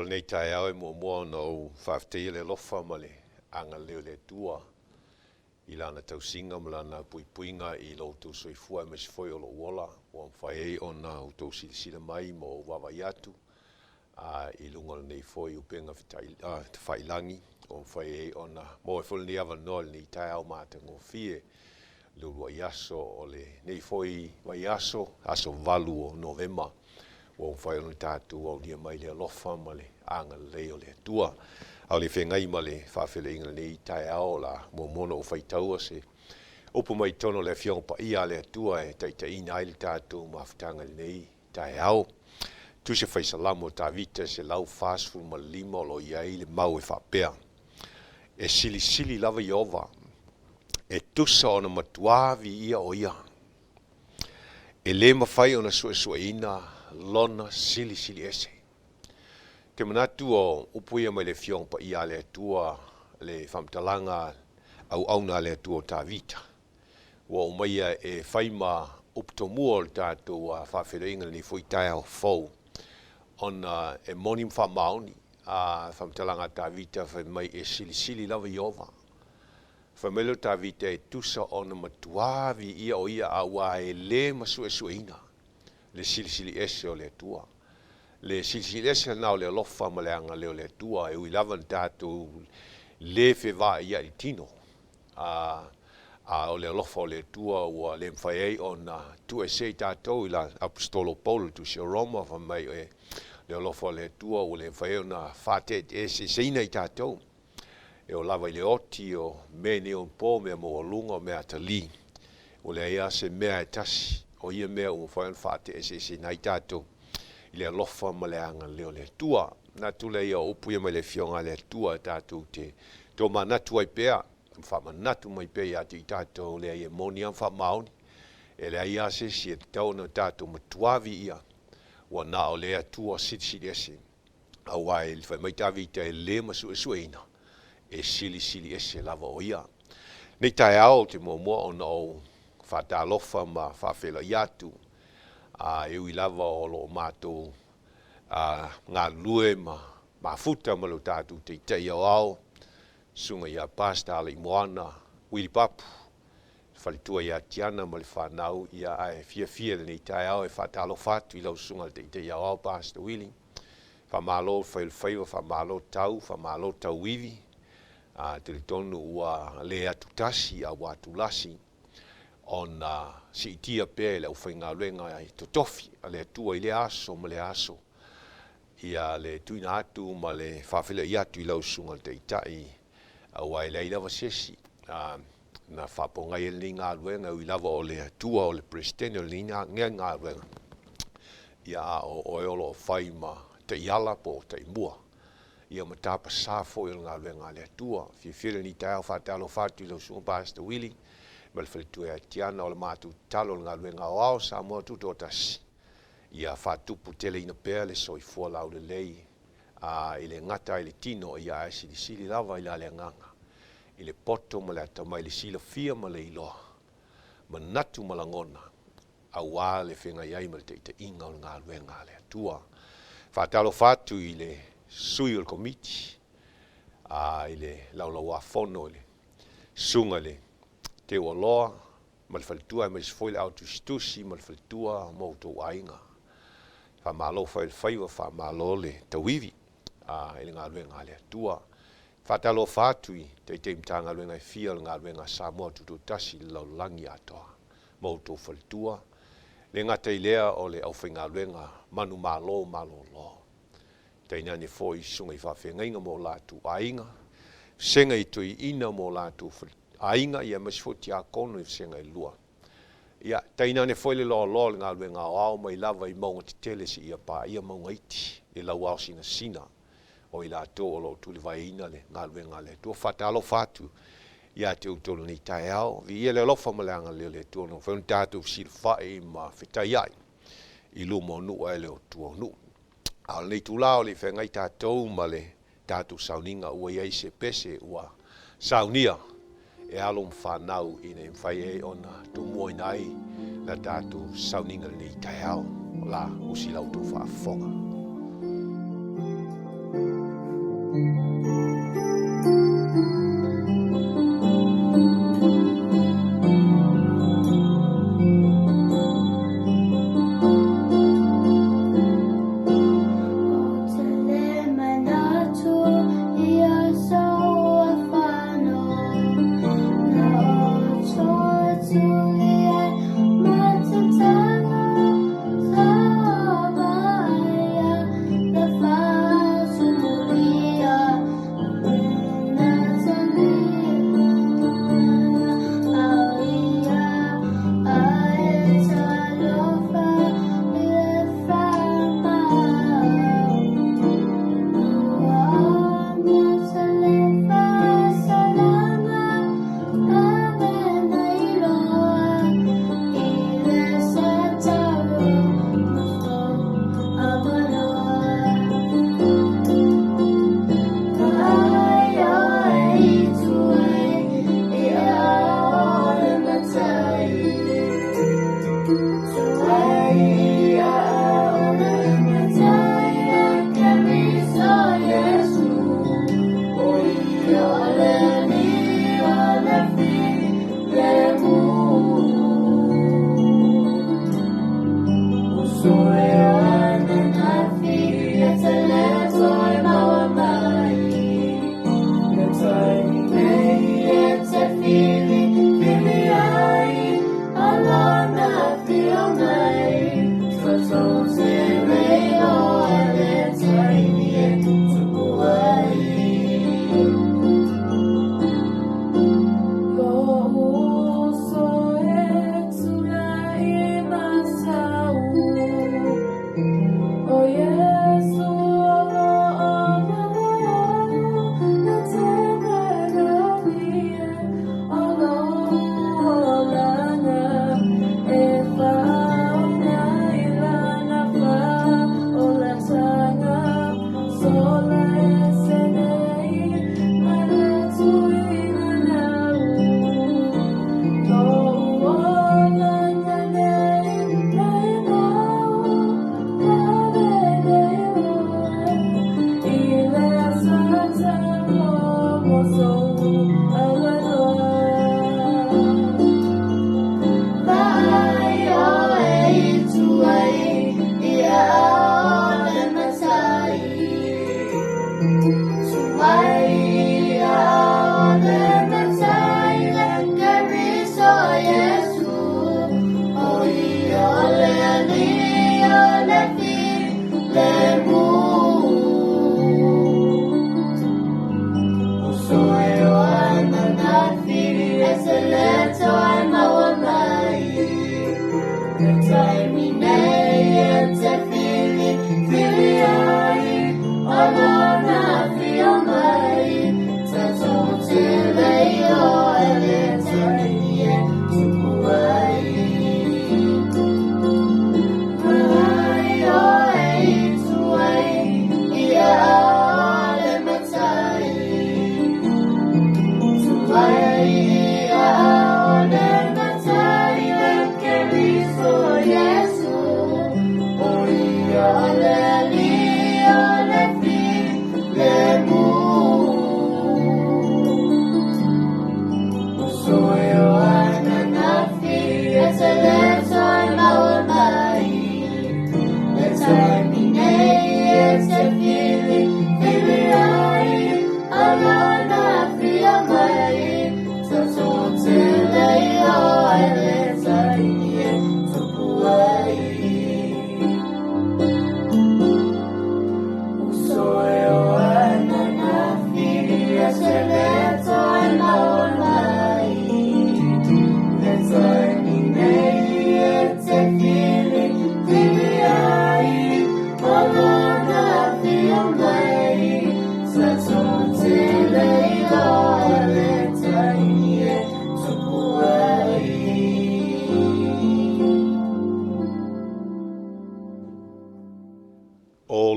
lenei taeao e muamua ona ou faafetaia le alofa ma le agalelei o le Atua i Lana tausiga ma Lana puipuiga i lo outou soifua aemaise foi o lou ola ua mafai ai ona outou silasila mai ma ou vaavaai atu i luga o lenei foi upega tafailagi ua mafai ai ona maua ai foi lenei avanoa i lenei taeao matagofie le uluai aso o lenei foi vaiaso, aso 8 o Novema, ua mafai ona tatou aulia mai le alofa ma le agalelei o le Atua. A o le feagai ma le faafeiloaiga i lenei taeao, o le a muamua ona ou faitaua se upu mai totonu o le Afioga Paia a le Atua e taitaiina ai le tatou mafutaga i lenei taeao. Tusi Fai Salamo Tavita 145 o lo o i ai le mau e faapea, E silisili lava Ieova, e tusa ona matuā viia o ia. E lē mafai ona suesueina lona silisili ese. Te manatu o upu ia mai le Afioga Paia a le Atua, le faamatalaga auauna a le Atua o Tavita, ua aumaia e fai ma upu tomua o le tatou faafeiloaiga i lenei foi taeao fou, ona e moni ma faamaoni a faamatalaga a Tavita fai mai e silisili lava Ieova. Fai mai lea o Tavita e tusa ona matuā viia o ia auā e lē masuesueina le silisili ese o le Atua. Le silisili ese lena o le alofa ma le agalelei o le Atua e ui lava ina tatou lē fevaai ai i le tino, a a o le alofa o le Atua ua le mafai ai ona tuuese i tatou i la Aposetolo o Paulo i le Tusi o Roma fai mai e le alofa o le Atua ua le mafai ai ona faateeteeseeseina i tatou e oo lava i le oti o mea nei onapo, mea maualuga o mea atalī. Ua leai lava se mea e tasi o ia mea ua mafai ona faateeseeseina ai tatou i le alofa ma le agalelei o le Atua. Manatu lea ia o upu ia mai le Afioga a le Atua e tatou te tomanatu ai pea, ma faamanatu mai pea ia te i tatou, leai e moni lava ma faamaoni, e leai lava se isi e tatau ona tatou matuā viia, ua na o le Atua Silisili Ese. Aua e fai mai Tavita e lē masuesueina, e silisili ese lava o ia. Nei taeao ou te muamua ona ou faatalofa ma faafeiloai atu, a e ui lava o lo o matou galulue ma mafuta ma lo tatou Taitai Aoao, Susuga ia Pastor Alaimoana Willie Papu, le faletua ia Tiana ma le fanau, ia ae fiafia i lenei taeao e faatalofa atu i lau Susuga i le Taitai Aoao Pastor Willie. Faamalo le fai o le faiva, faamalo tau, faamalo tauivi. A talitonu ua le atutasi a ua atulasi ona siitia pea e le aufaigaluega i totofi a le Atua i lea aso ma lea aso ia le tuuina atu ma le faafeiloai atu i lau Susuga i le Taitai, aua e leai lava se isi na faapogai ai lenei galuega, e ui lava o le Atua o le Peresetene o lenei galuega, ia a o oe o lo o fai ma taiala po o taimua, ia ma tapasā foi o le galuega a le Atua. Fiafia lenei taeao faatalofa atu i lau Susuga Pastor Willie ma le faletua ia Tiana. O le matou tatalo o le galuega aoao Samoa Tutoatasi, ia faatuputeleina pea le soifua laulelei a i le gata ai le tino, ia ae silisili lava i la le agaga, i le poto ma le atamai, le silafia ma le iloa, manatu ma lagona, auā le feagai ai ma le taitaiga o le galuega a le Atua. Faatalofa atu i le sui o le Komiti, a i le Laulauafono i le Susuga i le Teualoa ma le faletua, aemaise foi le aotusitusi ma le faletua ma outou aiga. Faamalo fai o le faiva, faamalo le tauivi i le galuega a le Atua. Faatalofa atu i Taitai Matagaluega e fia o le galuega a Samoa Tutoatasi i le lalolagi atoa ma outou faletua, le gata i lea o le aufaigaluega manumalo malolo. Tainane foi i susuga i faafeagaiga ma o latou aiga, vasega i toeaiina ma o latou aiga, ia aemaise foi tiakono i vasega e lua. Ia, tainane foi le loaloa o le galuega aoao mai lava i mauga tetele seia paia mauga iti, le lauao sinasina o i latou o lo o tulivaeina le galuega a le Atua. Faatalofa atu ia te outou i lenei taeao. Viia le alofa ma le agalelei o le Atua na mafai ona tatou fesilafai ma fetaiai i luma o nuu ae le o tua o nuu. A o lenei itula o le i feagai tatou ma le tatou sauniga ua i ai se pese ua saunia e alo ma fanau ina ia mafai ai ona tumuaina ai la tatou sauniga i lenei taeao. O la usi la outou faafofoga.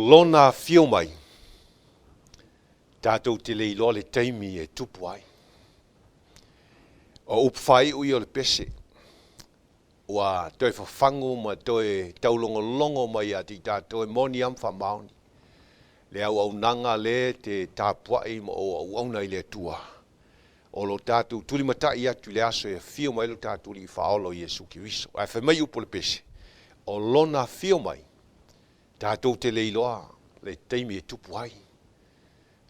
Lona afio mai, tatou te le iloa le taimi e tupu ai. O upu faaiu ia o le pese, ua toe fafagu ma toe taulogologo mai ia te i tatou e moni lava ma faamaoni le auaunaga lea e te tapuai ma ou auauna i le Atua, o lo o tatou tulimatai atu i le aso e afio mai ai lo tatou Alii Faaola o Iesu Keriso. Ae fai mai upu o le pese, o Lona afio mai, tatou te le iloa le taimi e tupu ai.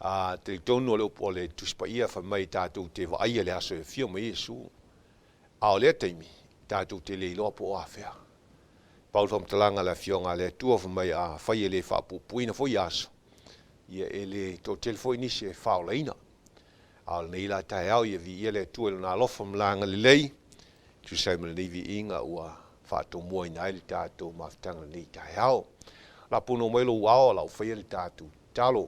A talitonu o le upu o le Tusi Paia fai mai tatou te vaaia le aso e afio mai ai Iesu. A o lea taimi, tatou te le iloa po o afea. Pau le faamatalaga a le Afioga a le Atua fai mai afai e le faapuupuuina foi aso, ia e le toatele foi nisi e faaolaina. A o lenei la taeao, ia viia le Atua i Lona alofa ma Lana agalelei, e tusa ai ma lenei viiga ua faatomuaina ai le tatou mafutaga i lenei taeao. O le a punou mai lou ao, o le a ou faia le tatou tatalo.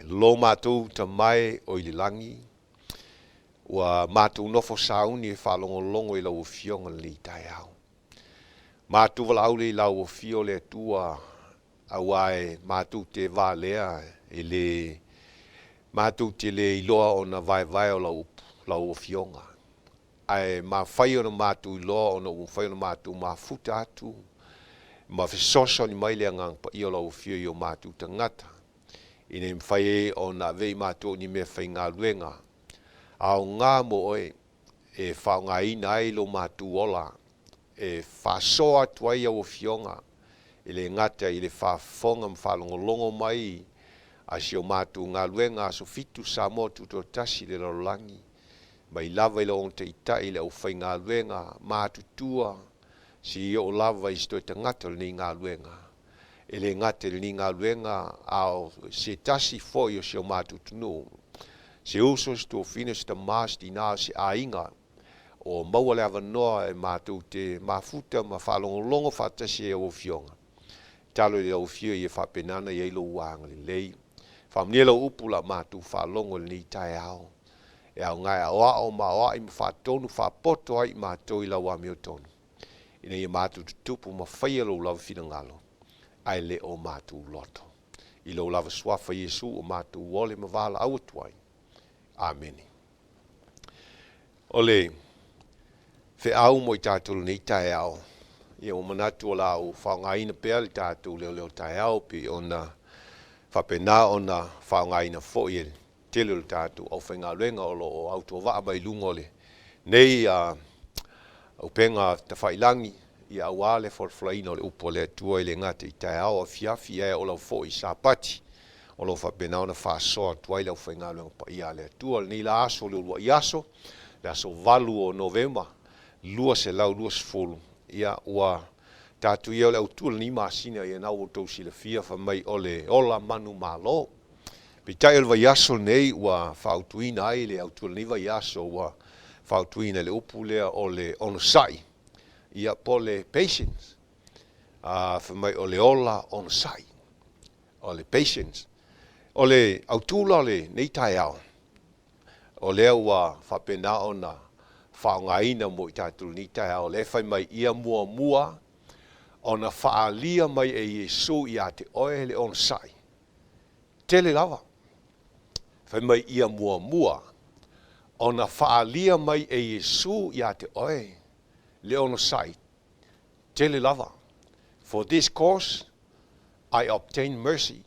Lo matou Tama e o i le lagi, ua matou nofo sauni e faalogologo i lau Afioga i lenei taeao. Matou valaau lea i lau Afio le Atua, aua e matou te valea e le matou te le iloa ona vaevae o lau upu, lau Afioga. Ae mafai ona matou iloa ona ua mafai ona matou mafuta atu ma fesoasoani mai le Agaga Paia o lau Afio i o matou tagata, ina ia mafai ai ona ave i matou ni meafaigaluega aoga mo oe e faaaogaina ai lo matou ola e faasoa atu ai au Afioga, e le gata i le faafofoga ma faalogologo mai a si o matou galuega Aso Fitu Samoa Tutoatasi i le lalolagi, mai lava i le ogataitai i le aufaigaluega matutua seia oo lava i se toe tagata o lenei galuega. E le gata i lenei galuega, a o se tasi foi o si o matou atunuu, se uso, se tuafafine, se tama, se tina, se aiga, ua maua le avanoa e matou te mafuta ma faalogologo faatasi ai i au Afioga. Tatalo i lau Afio ia faapena ona i ai lou agalelei. Faamanuia lau upu la matou faalogo i lenei taeao. E aoga e aoao ma aoai ma faatonu faapoto ai i matou i lau amiotonu, ina ia matou tutupu ma faia lou lava finagalo, ae le o matou loto. I lou lava Suafa Iesu ua matou ole ma valaau atu ai. Amene. O le feau mo i tatou i lenei taeao, ia ua manatu o le a ou faaaogaina pea le tatou leoleo taeao pei ona faapena ona faaaogaina foi e le tele o le tatou aufaigaluega o lo o autovaa mai luga o lenei upega tafailagi, ia aua le folafolaina o le upu a le Atua e le gata i taeao, afiafi ae oo lava foi i Sapati o lo o faapena ona faasoa atu ai le aufaigaluega paia a le Atua. O lenei la aso, le uluai aso, le aso 8 o Novema 2020, ia ua tatou i ai o le autu o lenei masina, ia na ua outou silafia fai mai o le ola manumalo. Peitai o le vaiaso lenei ua faautuina ai le autu o lenei vaiaso, ua faautuina i le upu lea o le onosai, ia po o le patience. Fai mai o le ola onosai, o le patience. O le autu la o lenei taeao, o lea ua faapena ona faaaogaina mo i tatou i lenei taeao, o lea e fai mai ia muamua ona faaalia mai e Iesu ia te oe le onosai tele lava. Fai mai ia muamua ona faaalia mai e Iesu ia te oe le onosai tele lava. For this cause I obtained mercy,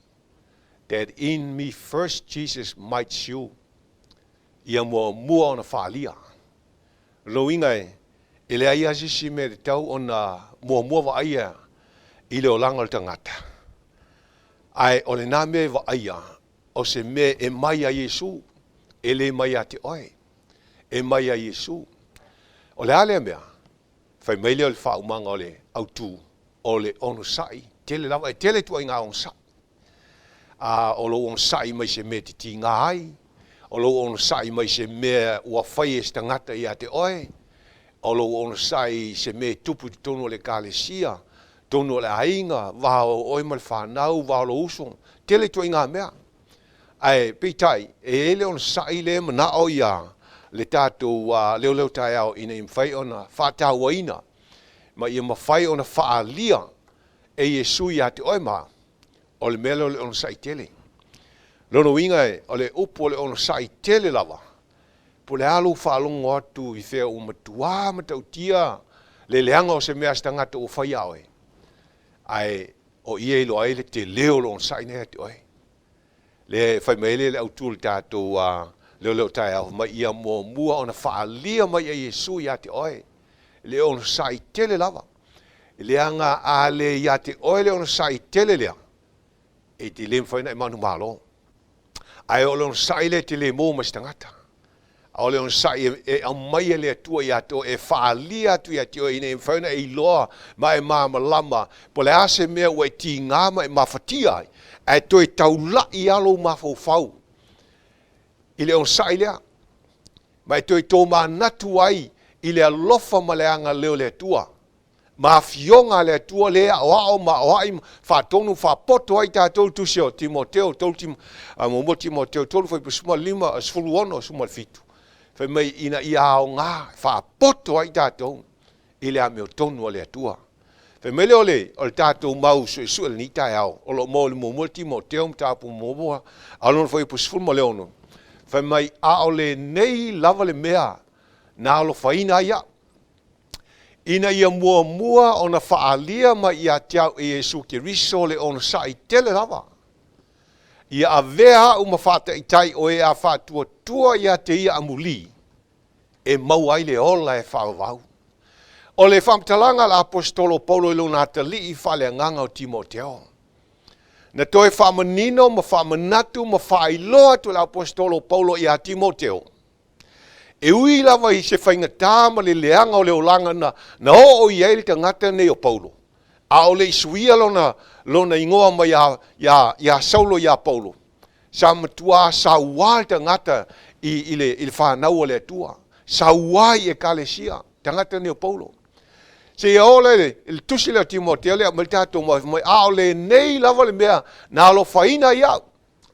that in me first Jesus might shew. Ia muamua ona faaalia. O lona uiga e leai lava se isi mea e tatau ona muamua vaaia i le olaga o le tagata, ae o lena mea e vaaia o se mea e mai ia Iesu, e le mai ia te oe, e mai ia Iesu. O le a lea mea? Fai mai lea o le faaumaga o le autu, o le onosai tele lava. E tele ituaiga onosai. A o lou onosai mai se mea e te tiga ai, o lou onosai mai se mea ua fai e se tagata ia te oe, o lou onosai i se mea e tupu i totonu o le ekalesia, totonu o le aiga, va o oe ma le fanau, va o lou uso, tele ituaiga mea. Ae peitai, e i ai le onosai lea e manao ia le tatou leoleo taeao ina ia mafai ona faatauaina ma ia mafai ona faaalia e Iesu ia te oe ma au. O le mea lea o le onosai tele. Lona uiga e, o le upu o le onosai tele lava, po o le a lou faalogo atu i fea ua matuā matautia le leaga o se mea a se tagata ua fai ia oe, ae o i e iloa ai le tele o le onosai lena ia te oe. Lea e fai mai ai le autu o le tatou leo taeao, fai mai ia muamua ona faaalia mai e Iesu ia te oe le onosai tele lava. Leaga a le ia te oe le onosai tele lea, e te le mafai ona e manumalo. Ae o le onosai lea e te le maua mai se tagata. A o le onosai e aumai e le Atua ia te oe, e faaalia atu ia te oe ina ia mafai ona e iloa ma e malamalama po o le a se mea ua e tiga ma e mafatia ai, ae toe taulai lava lou mafaufau i le onosai lea, ma e toe tomanatu ai i le alofa ma le agalelei o le Atua, ma afioga a le Atua lea e aoao ma aoai ma faatonu ma faapoto ai tatou i le tusi o Timoteo, 1 Timoteo 3 fuaiupu 15, 16, 17, fai mai ina ia aoga e faapoto ai tatou i le amiotonu a le Atua. Fai mai lea o le, o le tatou mau suesue i lenei taeao, o lo o maua i le 1 Timoteo mataupu muamua, a o lona fuaiupu 16, fai mai, a o lenei lava le mea na alofaina ai au, ina ia muamua ona faaalia mai ia te au e Iesu Keriso le onosai tele lava, ia avea au ma faataitai o e a faatuatua ia te ia amuli, e maua ai le ola e faavavau. O le faamatalaga a le Aposetolo o Paulo i lona atalii faaleagaga o Timoteo. Na toe faamanino ma faamanatu ma faailoa atu e le Aposetolo o Paulo ia Timoteo, e ui lava i se faigata ma le leaga o le olaga na, na oo i ai le tagata nei o Paulo, a o le i suia lona, lona igoa mai ia, ia, ia Saulo ia Paulo, sa matuā sauā le tagata i, i, le, i le fanau a le Atua, sauā i ekalesia, tagata nei o Paulo. Seia oo lea i le, i le tusi lea o Timoteo lea aumai le tatou mau mai, a o lenei lava le mea na alofaina ai au.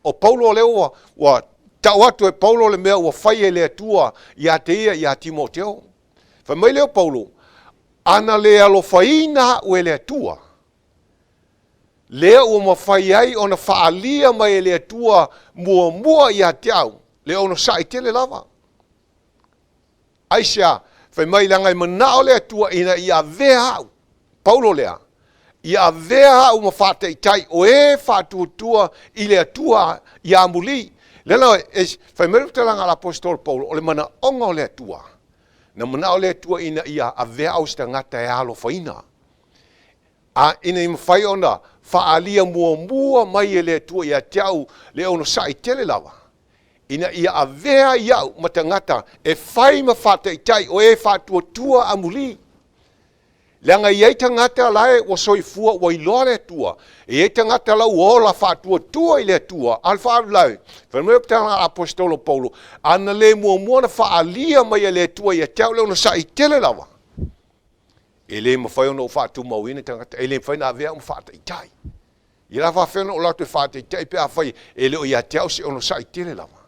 O Paulo lea ua, ua tau atu e Paulo le mea ua fai e le Atua ia te ia ia Timoteo. Fai mai lea o Paulo, ana le alofaina au e le Atua, lea ua mafai ai ona faaalia mai e le Atua muamua ia te au le onosai tele lava. Aisea? Fai mai, leaga e manao le Atua ina ia avea au, Paulo lea, ia avea au ma faataitai o e faatuatua i le Atua ia amuli. Lea e, fai mai le fetalaga a l'Aposetolo Paulo, o le manaoga o le Atua, na manao le Atua ina ia avea au se tagata e alofaina, a ina ia mafai ona faaalia muamua mai e le Atua ia te au le onosai tele lava, ina ia avea ai au ma tagata e fai ma faataitai o e faatuatua amuli. Leaga e i ai tagata la e ua soifua ua iloa le Atua, e i ai tagata la ua ola faatuatua i le Atua, a o le faalavelave, fai mai le tala a Aposetolo Paulo, ana le muamua ona faaalia mai e le Atua ia te au le onosai tele lava, e le mafai ona ou faatumauina tagata, e le mafai ona avea au ma faataitai. Ia la faafefea ona ou alu atu e faataitai pe afai e le o ia te au se onosai tele lava.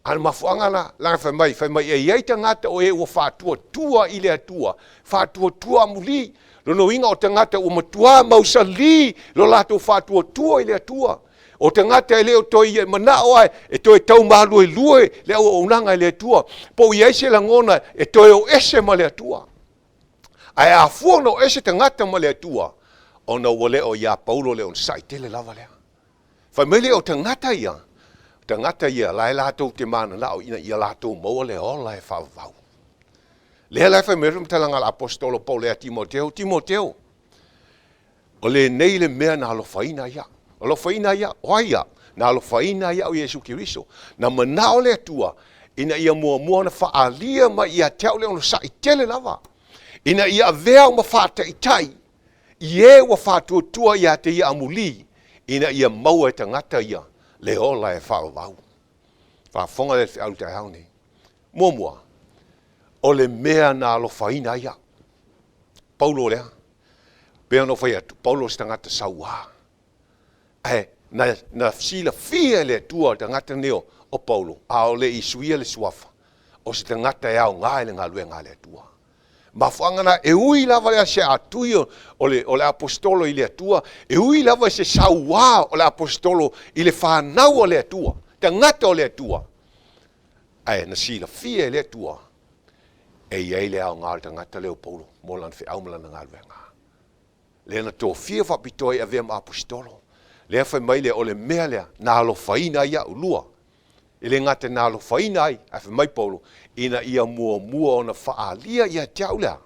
A o le mafuaaga la, leaga fai mai, fai mai e i ai tagata o e ua faatuatua i le Atua, faatuatua amuli. Lona uiga o tagata ua matuā mausali lo latou faatuatua i le Atua. O tagata e le o toe ia manao ae e toe tau maluelue le auaunaga i le Atua, po o i ai se lagona e toe o ese ma le Atua. Ae a fua ona o ese tagata ma le Atua, ona ua le o iā Paulo le onosai tele lava lea. Fai mai lea o tagata ia, o tagata ia la e latou te mananao ina ia latou maua le ola e faavavau. Lea la e fai mai le faamatalaga a le Aposetolo Paulo ia Timoteo, Timoteo, o lenei le mea na alofaina ai au. Alofaina ai au. O ai ia? Na alofaina ai au Iesu Keriso. Na manao le Atua ina ia muamua ona faaalia mai ia te au le onosai tele lava, ina ia avea au ma faataitai i e ua faatuatua ia te ia amuli, ina ia maua e tagata ia le ola e faavavau. Faafofoga lea i le feau i le taeao nei. Muamua, o le mea na alofaina ai au. Paulo lea, pei ona ou fai atu, Paulo o se tagata sauā. Ae na, na silafia e le Atua le tagata nei o, o Paulo, a o le i suia le suafa, o se tagata e aoga i le galuega a le Atua. Mafuaaga na, e ui lava le se atui o le aposetolo i le Atua, e ui lava se sauā o le aposetolo i le fanau a le Atua, tagata o le Atua, ae na silafia e le Atua, e i ai le aoga o le tagata lea o Paulo mo lana feau ma lana galuega. Lea na tofia faapitoa e avea ma aposetolo. Lea fai mai lea, o le mea lea na alofaina ai au lua. E le gata na alofaina ai, ae fai mai Paulo, ina ia muamua ona faaalia ia te au lea.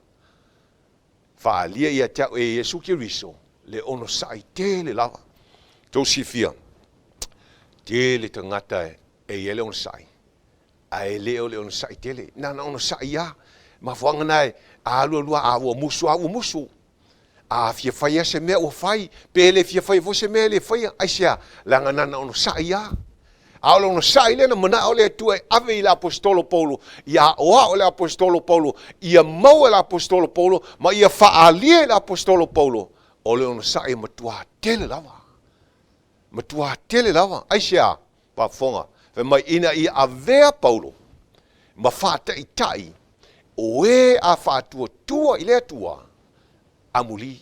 Faaalia ia te au e Iesu Keriso le onosai tele lava. Tou silafia, tele tagata e i ai le onosai, ae le o le onosai tele. Na ona onosai lava. Mafuaaga na e alu alu a ua musu lava ua musu. A fia fai lava se mea ua fai, pe le fia faia foi se mea e le faia. Aisea? Leaga na ona onosai lava. A o le onosai lea na manao le Atua e ave i le aposetolo Paulo, ia aoao e le aposetolo Paulo, ia maua e le aposetolo Paulo, ma ia faaalia e le aposetolo Paulo, o le onosai e matua tele lava. Matua tele lava. Aisea? Faafofoga, fai mai, ina ia avea Paulo ma faataitai o e a faatuatua i le Atua, amuli,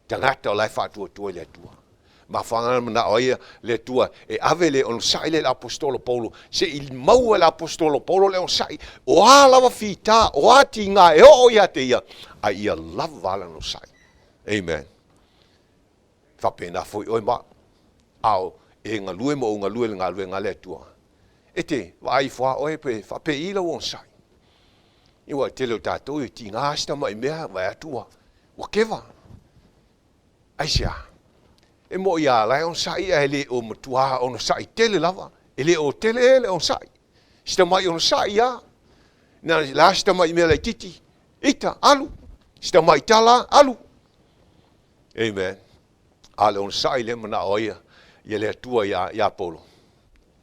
tagata o la e faatuatua i le Atua. Mafuaaga na manao ai le Atua e ave le onosai lea i le aposetolo Paulo, se i maua e le aposetolo Paulo le onosai, o a lava fita, o a tiga e oo ia te ia, a ia lava lana onosai. Amen. Faapena foi oe ma au. A o e galue ma ou galue i le galuega a le Atua, e te vaai ifo lava oe pe faapei lau onosai. Aua e tele o tatou e tiga si tamai mea vaai atu ua ua keva. Aisea? E moi lava la e onosai ae le o matua onosai tele lava. E le o tele le onosai. Si tamai onosai lava. Na la si tamai mea laitiiti, ita, alu. Si tamai tala, alu. Amen. A o le onosai lea manao ai ia le Atua ia, ia Paulo,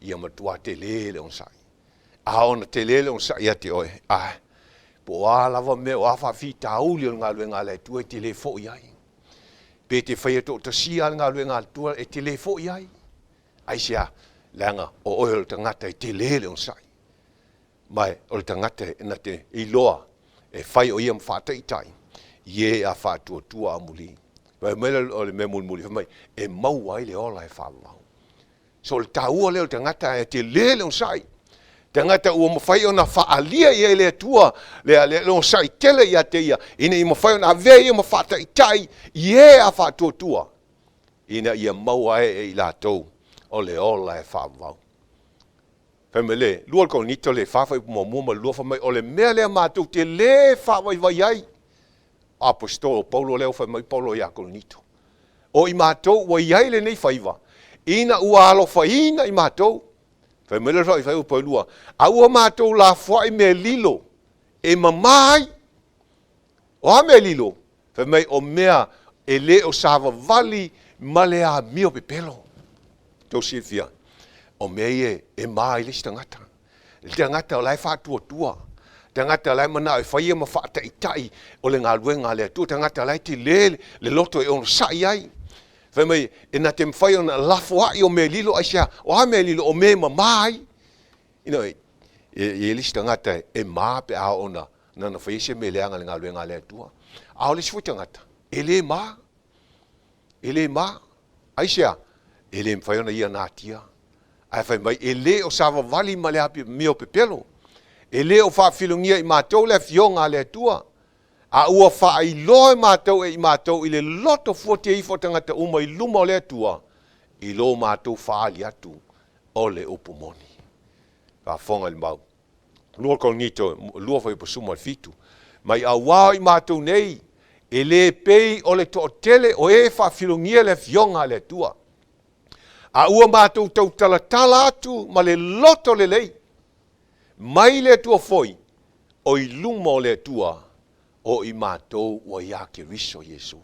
ia matua tele le onosai. A ona tele le onosai ia te oe, a po o a lava mea, o a faafitauli o le galuega a le Atua e tele foi ai. Pe te faia toatasia le galuega a le Atua e tele foi ai. Aisea? Leaga o oe o le tagata e tele le onosai. Ma o le tagata e na te iloa e fai o ia ma faataitai i e a faatuatua amuli. Fai mai le o le mea mulimuli, fai mai, e maua ai le ola e faavavau. So o le taua lea o le tagata e tele le onosai. Tagata ua mafai ona faaalia i ai le Atua le, le, le onosai tele ia te ia, ina ia mafai ona avea ia ma faataitai i e a faatuatua, ina ia maua ai e i latou o le ola e faavavau. Fai mai le 2 Korinito le 4 fuaiupu muamua ma le 2, fai mai, o le mea lea matou te lē faavaivai ai, Aposetolo o Paulo lea ua fai mai Paulo ia Korinito, o i matou ua i ai lenei faiva, ina ua alofaina i matou. Fai mai le fuaiupu 2, a ua matou lafoai mea lilo e mamā ai. O a mea lilo? Fai mai, o mea e le o savavali ma le amio pepelo. Tou silafia, o mea ia e ma ai le isi tagata. Le tagata o la e faatuatua, tagata o la e manao e fai ia ma faataitai o le galuega a le Atua, tagata o la e tele le loto e onosai ai. Fai mai, e na te mafai ona lafoai o mea lilo, aisea? O a mea lilo? O mea e mama ai. You know, e i ai le isi tagata e ma pe a oo na na faia se mea leaga i le galuega a le Atua. A o le isi foi tagata, e le ma. E le ma. Aisea? E le mafai ona ia natia. Ae fai mai, e le o savavali ma le amio pepelo. E le o faafilogia i matou le Afioga a le Atua. A ua faailoa e matou e i matou i le loto fuatia ifo o tagata uma i luma o le Atua, i lo matou faaali atu o le upu moni. Faafofoga i le mau. 2 Korinito 2 fuaiupu 17. Mai auā o i matou nei, e le pei o le toatele o e faafilogia le Afioga a le Atua. A ua matou tautalatala atu ma le loto lelei, mai le Atua foi, o i luma o le Atua, o i matou ua iā Keriso Iesu.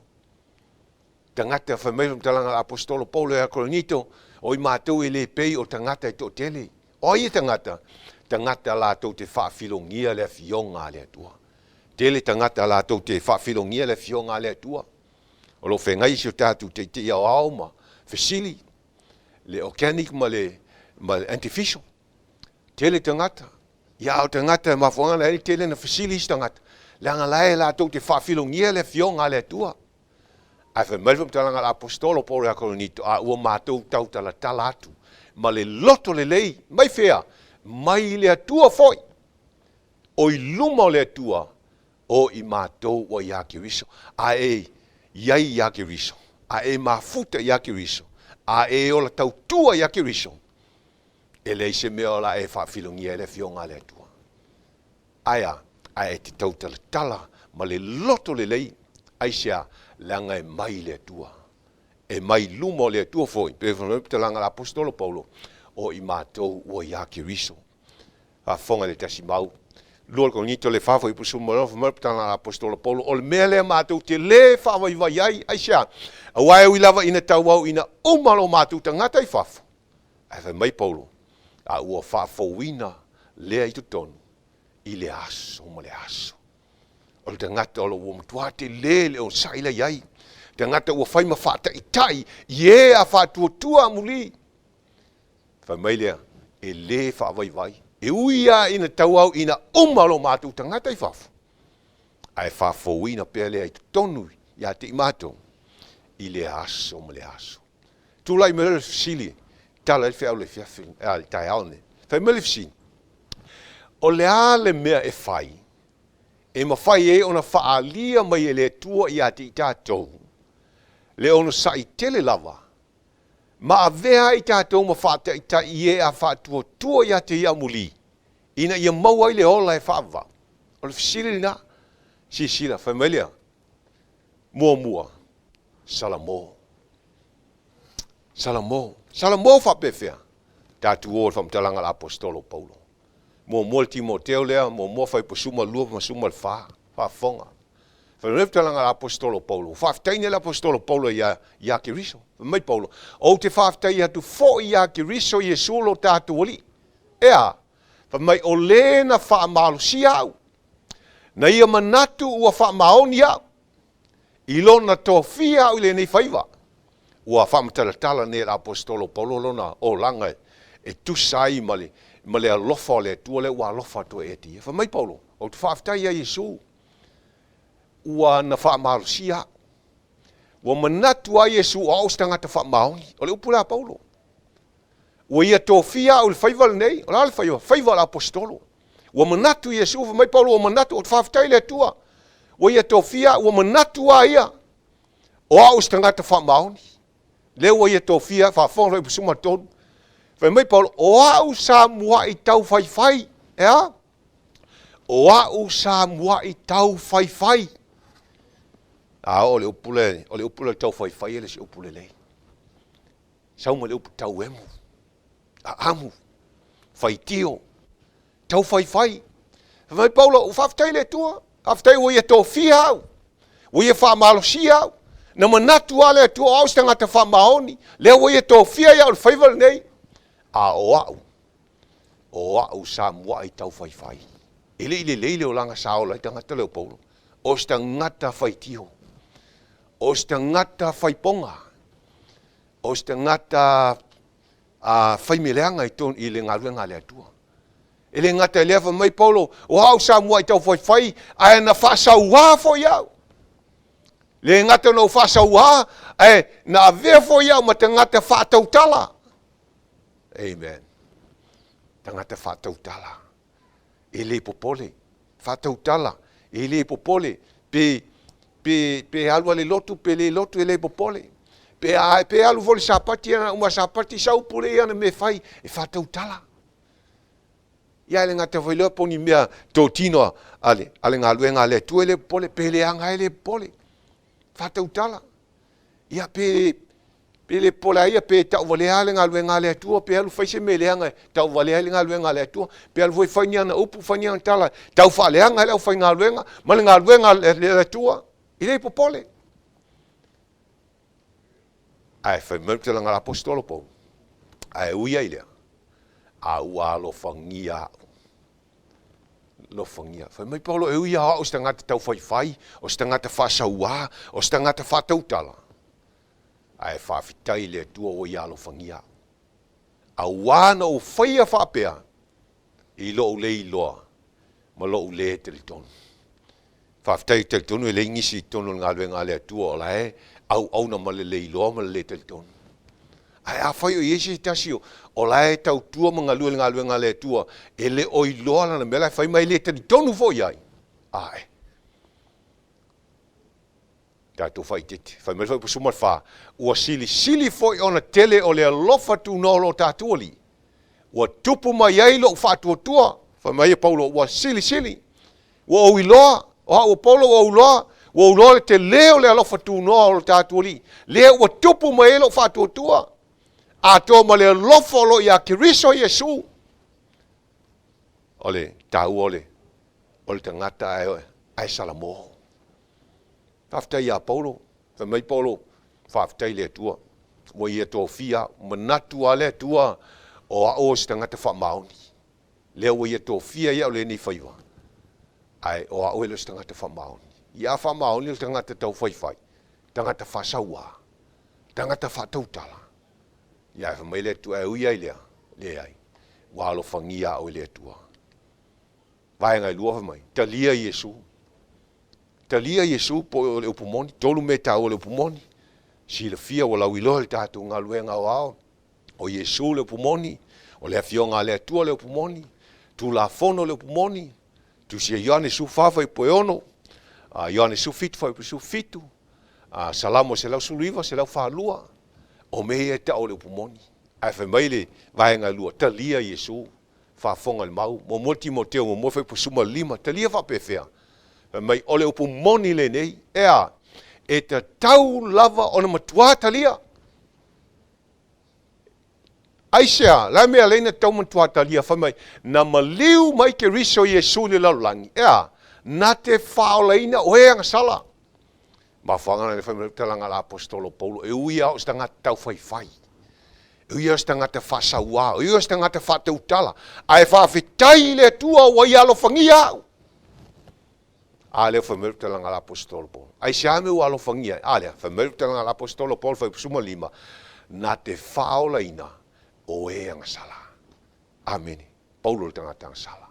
Tagata, fai mai le faamatalaga a le Aposetolo Paulo ia Korinito, o i matou e le pei o tagata e toatele. O ai e tagata? Tagata latou te faafilogia le Afioga a le Atua. Tele tagata latou te faafilogia le Afioga a le Atua. O lo o feagai si o tatou Taitai Aoao ma fesili, le organic ma le, ma le artificial. Tele tagata. Ia, a o tagata e mafuaaga na ai tele na fesili isi tagata. Leaga la e latou te faafilogia le Afioga a le Atua. Ae fai mai le faamatalaga a le Aposetolo o Paulo ia Korinito, A ua matou tautalatala atu ma le loto lelei, mai fea? Mai le Atua foi, o i luma o le Atua, o i matou ua iā Keriso, a e i ai iā Keriso, a e mafuta iā Keriso, a e ola tautua iā Keriso, e leai se mea o le a e faafilogia ai le Afioga a le Atua. Ae a? Ae e te tautalatala ma le loto lelei. Aisea? Leaga e mai le Atua. E mai i luma o le Atua foi, pei ona fai mai le petalaga a le Aposetolo Paulo, o i matou ua iā Keriso. Faafofoga i le tasi mau. 2 Korinito le 4 fuaiupu 16, fai mai le petalaga a le Aposetolo Paulo, o le mea lea matou te lē faavaivai ai. Aisea? Aua e ui lava ina tauauina uma lo matou tagata i fafo, Ae fai mai Paulo, A ua faafouina lea i totonu i le aso ma le aso. O le tagata o lo ua matua tele le onosai la i ai, tagata ua fai ma faataitai i e a faatuatua amuli. Fai mai lea, e le faavaivai, e ui lava ina tauauina uma lo matou tagata i fafo, ae faafouina pea lea i totonu ia te i matou i le aso ma le aso. Tulai mai loa le fesili, tala ai le feau i le afiafi, a le taeao lenei. Fai mai le fesili, O le a le mea e fai e mafai ai ona faaalia mai e le Atua ia te i tatou le onosai tele lava ma avea ai tatou ma faataitai i e a faatuatua ia te ia amuli ina ia maua ai le ola e faavavau? O le fesili lena. Silasila, fai mai lea, Muamua, Salamo. Salamo. Salamo faapefea? Tatou o i le faamatalaga a le Aposetolo o Paulo. Muamua le Timoteo lea, muamua Faipusuma 2 ma suma le 4. Faafofoga. Fai mai le faamatalaga a le Aposetolo o Paulo. Ua faafetai nei le Aposetolo o Paulo ia, ia Keriso. Fai mai Paulo, Ou te faafetai atu foi ia Keriso Iesu lo tatou Alii. E a? Fai mai, o le na faamalosia au. Na ia manatu ua faamaoni au i lona tofia au i lenei faiva. Ua faamatalatala nei e le Aposetolo o Paulo lona olaga e tusa ai ma le, ma le alofa o le Atua lea ua alofa atu ai ia te ia. Fai mai Paulo, Ou te faafetai ia Iesu, ua na faamalosia au. Ua manatu lava Iesu o au se tagata faamaoni. O le upu lea a Paulo. Ua ia tofia au i le faiva lenei. O le a le faiva? Faiva o le aposetolo. Ua manatu Iesu, fai mai Paulo, ua manatu, ou te faafetai i le Atua. Ua ia tofia au, ua manatu lava ia, o au o se tagata faamaoni. Lea ua ia tofia, faafofoga loa i Pusuma 3. Fai mai Paulo, o au sa muai taufaifai. E a? O au sa muai taufaifai. A o le upu le, o le upu le taufaifai e le se upu lelei. Sau ma le upu tauemu, aamu, faitio, taufaifai. Fai mai Paulo, ua faafetai le Atua, faafetai ua ia tofia au, ua ia faamalosia au. Na manatu lava le Atua o au se tagata faamaoni, lea ua ia tofia i au le faiva lenei. A o au, o au sa muai taufaifai. E le i lelei le olaga sa ola ai tagata lea o Paulo. O se tagata faitio, o se tagata faipoga, O se tagata faimeleaga i totonu i le galuega a le Atua. E le gata i lea, fai mai Paulo, o au sa muai taufaifai, ae na faasauā foi au. Le gata na ou faasauā, ae na avea foi au ma tagata faatautala. Amen. Tagata faatautala. E le popole. Faatautala. E le popole. Pe, pe, pe alu a le lotu, pe le lotu, e le popole. Pe, a, pe alu foi le Sapati, ana uma Sapati, sau pule ia ana mea e fai, e faatautala. Ia e le gata foi lea po o ni mea totino a le, a le galuega a le Atua e le popole, pe leaga e le popole. Faatautala. Ia pe, Pe le pola ia, pe tauvalea le galuega a le Atua, pe alu fai se mea leaga e tauvalea ai le galuega a le Atua, pe alu foi fai ni ana upu, fai ni ana tala, tau faaleaga ai le aufaigaluega ma le galuega a le Atua, e le popole. Ae fai mai le tulaga a le Aposetolo Paulo, ae ui ai lea, a ua alofagia au. Alofagia. Fai mai Paulo, e ui lava o au o se tagata taufaifai, o se tagata faasauā, o se tagata faatautala, Ae faafetai i le Atua ua ia alofagia au. Auā na ou faia faapea i lou le iloa ma lou lē talitonu. Faafetai ou te talitonu e leai nisi i totonu o le galuega a le Atua o la e auauna ma le le iloa ma le le talitonu. Ae afai o i ai se tasi o la e tautua ma galue i le galuega a le Atua e le o iloa lana mea la e fai ma e le talitonu foi i ai, ae tatou faaeteete. Fai mai le Fuaiupu 14, Ua silisili foi ona tele o le alofa tunoa o lo tatou Alii, ua tupu mai ai lou faatuatua. Fai mai e Paulo, ua silisili, ua ou iloa, o au o Paulo ua ou iloa, ua ou iloa le tele o le alofa tunoa o lo tatou Alii, lea ua tupu mai ai lou faatuatua, atoa ma le alofa o lo o ia Keriso Iesu. O le taua o le, o le tagata ae, ae salamo. Faafetai ia Paulo. Fai mai Paulo, Faafetai i le Atua, ua Ia tofia au. Manatu lava le Atua o au o se tagata faamaoni. Lea ua Ia tofia ai au i lenei faiva, ae o au e le o se tagata faamaoni. Ia a faamaoni o le tagata tau faifai, tagata faasauā, tagata faatautala. Ia ae fai mai le Atua, ae ui ai lea, leai, ua alofagia au e le Atua. Vaega e lua fai mai, talia Iesu. Talia Iesu po o le upu moni, tolu mea taua o le upu moni. Silafia ua lauiloa i le tatou galuega aoao, o Iesu le upu moni, o le Afioga a le Atua le upu moni, Tulafono le upu moni, Tusi a Ioane 14 fuaiupu e 6, Ioane 17 fuaiupu 17, Salamo 119, 142, o mea ia e tau o le upu moni. Ae fai mai le vaega e lua, talia Iesu. Faafofoga i le mau, muamua Timoteo muamua fuaiupu 15, talia faapefea? Fai mai, o le upu moni lenei, e a? E tatau lava ona matua talia. Aisea? Le a mea lea na tatau matua talia? Fai mai, na maliu mai Keriso Iesu i le lalolagi, e a? Na te faaolaina o e agasala. Mafuaaga na fai mai talaga a le aposetolo Paulo, e ui lava o se tagata taufaifai, e ui lava o se tagata faasauā, e ui lava o se tagata faatautala, ae faafetai i le Atua ua ia alofagia au. A lea fai mai le talaga a le aposetolo Paulo. Aisea mea ua alofagia ai? A lea, fai mai le talaga a le aposetolo Paulo fuaiupu 15, na te faaolaina o e agasala. Amene. Paulo le tagata agasala.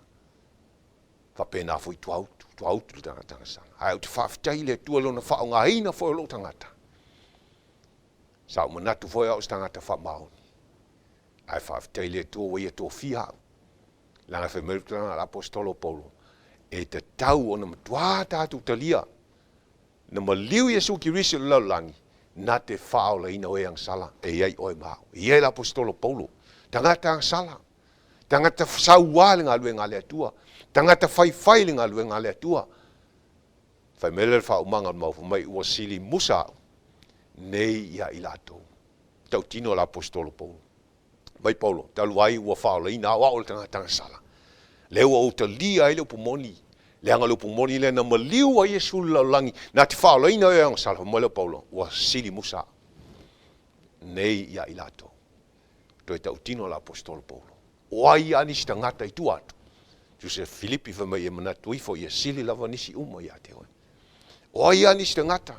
Faapena foi tuaautu, tuaautu le tagata agasala. Ae ou te faafetai i le Atua i Lona faaaogaina foi o lou tagata. Sa ou manatu foi au o se tagata faamaoni. Ae faafetai i le Atua ua Ia tofia au. Leaga e fai mai le tulaga a le aposetolo o Paulo, e tatau ona matuā tatou talia na maliu Iesu Keriso i le lalolagi, na te faaolaina oe agasala e i ai oe ma au. E i ai le aposetolo Paulo, tagata agasala. Tagata sauā i le galuega a le Atua, tagata faifai i le galuega a le Atua. Fai mai lea le faaumaga o le mau, fai mai, ua sili musa au nei ia i latou. Tautino le aposetolo Paulo. Mai Paulo, talu ai ua faaolaina au, au o le tagata agasala. Lea ua ou talia ai le upu moni, leaga o le upu moni lea na maliu ai Iesu i le lalolagi, na te faaolaina ai agasala. Fai mai lea o Paulo, ua sili musa au nei ia i latou. Toe tautino le Aposetolo Paulo, O ai a nisi tagata i tua atu? Tusa Filipi fai mai e manatu ifo ia sili lava nisi uma ia te oe. O ai a nisi tagata,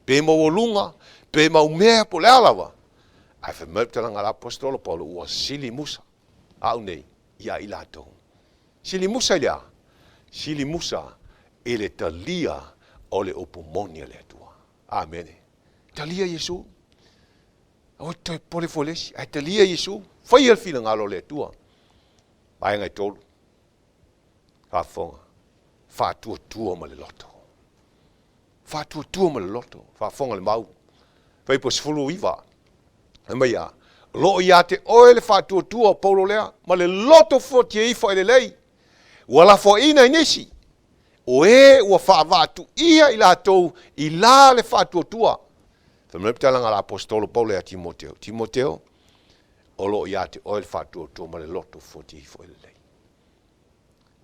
pe maualuga, pe maumea, po o le a lava. Ae fai mai le talaga a le Aposetolo Paulo, ua sili musa au nei ia i latou. Sili musa i le a? Sili musa i le talia o le upu moni a le Atua. Amene. Talia Iesu. Aua te toe popole fua i le isi, ae talia Iesu, faia le finagalo o le Atua. Vaega e tolu, faafofoga, faatuatua ma le loto. Faatuatua ma le loto, faafofoga le mau. Fuaiupu 19, fai mai a, o lo o ia te oe le faatuatua o Paulo lea, ma le loto fuatia ifo e lelei, ua lafoaiina i nisi, o e ua faavaatuia i latou i la le faatuatua. Fai mai le talaga a le aposetolo Paulo ia Timoteo, Timoteo, o lo o ia te oe le faatuatua ma le loto fuatia ifo e lelei.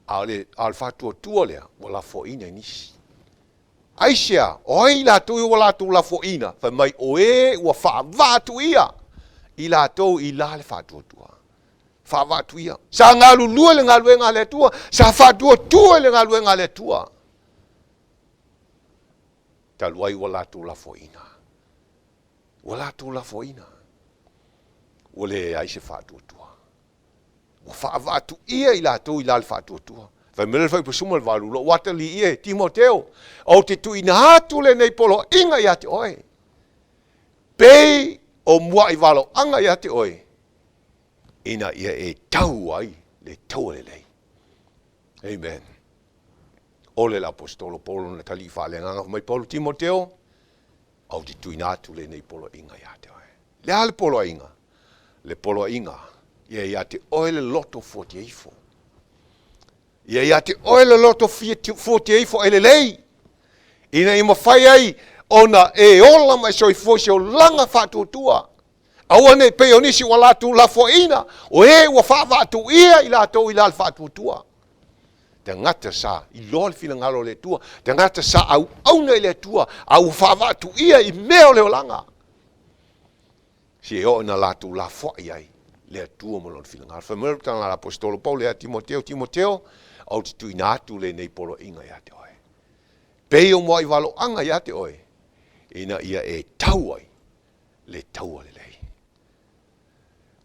A o le, a o le faatuatua lea, ua lafoaiina i nisi. Aisea, o ai i latou ia ua latou lafoaiina? Fai mai, o e ua faavaatuia i latou i la le faatuatua. Faavaatuia. Sa galulue i le galuega a le Atua, sa faatuatua i le galuega a le Atua. Talu ai ua latou lafoaiina. Ua latou lafoaiina. Ua leai se faatuatua. Ua faavaatuia i latou i la le faatuatua. Fai mai le fuaiupu 18, Lou atalii e, Timoteo, ou te tuuina atu lenei poloaiga ia te oe, pei o muaʻi valaoaga ia te oe, ina ia e tau ai le taua lelei. Amen. Ole le aposetolo Paulo na talii faaleagaga fai mai Paulo, Timoteo, ou te tuuina atu lenei poloaiga ia te oe. Le a le poloaiga? Le poloaiga, ia ia te oe le loto fuatia ifo. Ia ia te oe le loto fuatia ifo e lelei, ina ia mafai ai ona e ola ma e soifua i se olaga faatuatua. Aua ne i pei o nisi ua latou lafoaiina, o e ua faavaatuia i latou i la le faatuatua. Tagata sa iloa le finagalo o le Atua, tagata sa auauna i le Atua, a ua faavaatuia i mea o le olaga. Se e oo ina latou lafoai ai le Atua ma lona finagalo. Fai mai le tala a l'Aposetolo Paulo ia Timoteo, Timoteo, ou te tuuina atu lenei poloaiga ia te oe. Pei o muaʻi valoaga ia te oe, ina ia e tau ai le taua lelei.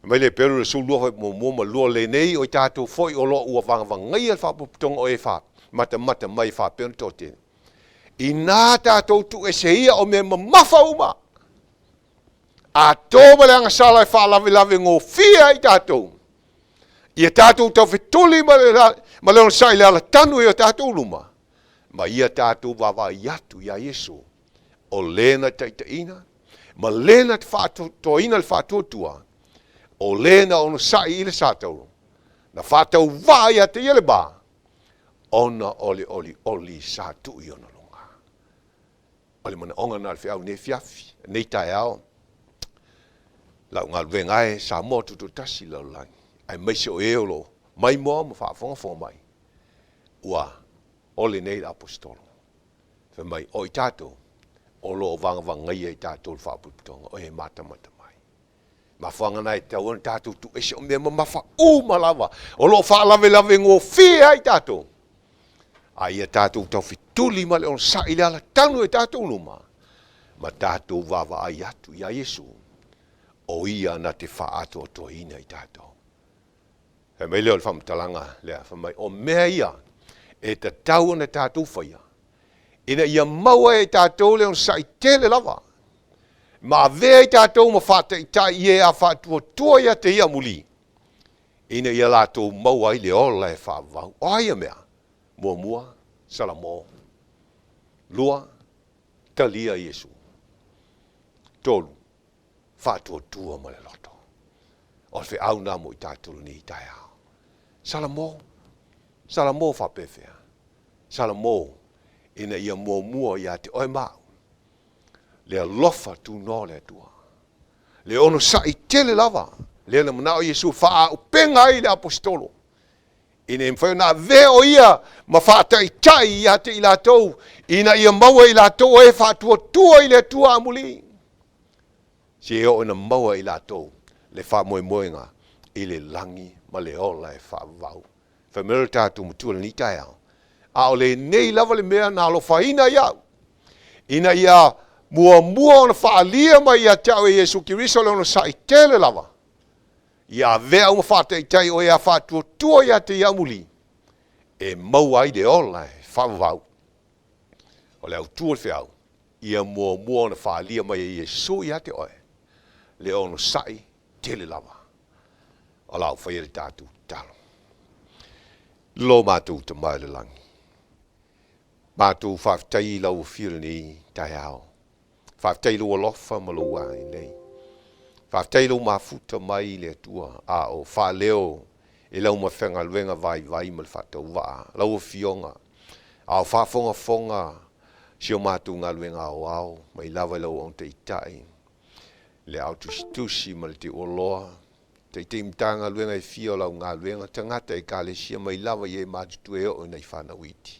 Fai mai le Peru le 12 foi muamua ma lua lenei o i tatou foi o lo o ua vagavagaia le faapotopotoga o e fa matamata mai e faapea ona toatele. Inā tatou tuuese ia o mea mamafa uma, atoa ma le agasala e faalavelave gofie ai tatou, ia tatou taufetuli ma le onosai i le alatanu i o tatou luma, ma ia tatou vaavaai atu iā Iesu, o le na taitaiina ma le na faatoatoaina le faatuatua, o le na onosai i le satauro, na faatauvaa ia te ia le ba, ona o le olioli sa tuu i ona luga. O le manaoga lena o le feau i lenei afiafi, lenei taeao, lau galuega e Samoa Tutoatasi i le lalolagi, aemaise o e o lo o maimoa ma faafogafoga mai, ua ole nei le Aposetolo. Fai mai, o i tatou, o lo o vagavagaia i tatou le faapotopotoga, o e matamata mai. Mafuaaga na e tatau ona tatou tuuese o mea mamafa uma lava o lo o faalavelave gofie ai tatou, a ia tatou taufetuli ma le onosai i le alatanu e tatou luma, ma tatou vaavaai atu iā Iesu, o Ia na te faaatoatoaina i tatou. Fai mai lea o le faamatalaga lea, fai mai, o mea ia e tatau ona tatou faia, ina ia maua e tatou le onosai tele lava, ma avea i tatou ma faataitai i e a faatuatua ia te ia muli, ina ia latou maua ai le ola e faavavau. O a ia mea? Muamua, Salamo. Lua, talia Iesu. Tolu, faatuatua ma le loto. O le feau lena mo i tatou lenei taeao. Salamo, Salamo faapefea? Salamo ina ia muamua ia te oe ma au le alofa tunoa o le Atua, le onosai tele lava, lea na manao Iesu e faaauupega ai le aposetolo, ina ia mafai ona avea o ia ma faataitai ia te i latou, ina ia maua i latou e faatuatua i le Atua amuli. Se e oo ina maua e i latou le faamoemoega i le lagi ma le ola e faavavau. Fai mai le tatou Matua i lenei taeao, a o lenei lava le mea na alofaina ai au, ina ia muamua ona faaalia mai ia te au e Iesu Keriso le onosai tele lava, ia avea au ma faataitai o e a faatuatua ia te ia amuli, e maua ai le ola e faavavau. O le autu o le feau, ia muamua ona faaalia mai e Iesu ia te oe le onosai tele lava. O la ou faia le tatou tatalo. Lo matou Tama i le lagi, matou faafetai i lau afio i lenei taeao. Faafetai i lou alofa ma lou agalelei. Faafetai i lou mafuta mai i le Atua, a o faaleo i lau mafaigaluega vaivai ma le faatauvaa, lau Afioga, a o faafogafoga si o matou galuega aoao mai lava i lau Aoga Taitai, le Ao Tusitusi ma le Teuoloa, Taitai Matagaluega e fia o lau galuega, tagata Ekalesia mai lava i e matutua e oo i nai fanau iti.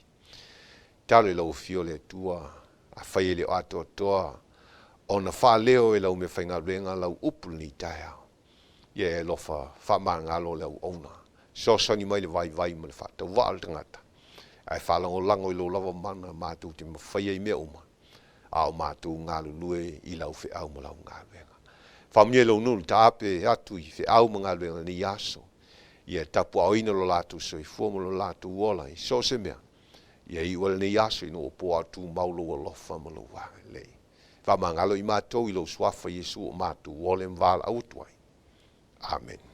Talo i lau Afio le Atua, afai e le o atoatoa ona faaleo e lau meafaigaluega lau upu lenei taeao. Ia e alofa faamagalo le auauna, fesoasoani mai le vaivai ma le faatauvaa o le tagata, ae faalagolago i lou lava mana matou te mafaia i mea uma, a o matou galulue i lau feau ma lau galuega. Faamanuia i lou nuu le taape atu i feau ma galuega i lenei aso. Ia e tapuaaoina lo latou soifua ma lo latou ola i so o se mea, ia iu ai lenei aso ina ua po a o tumau lou alofa ma lou agalelei. Faamagalo i matou i lou Suafa Iesu ua matou ole ma valaau atu ai. Amene.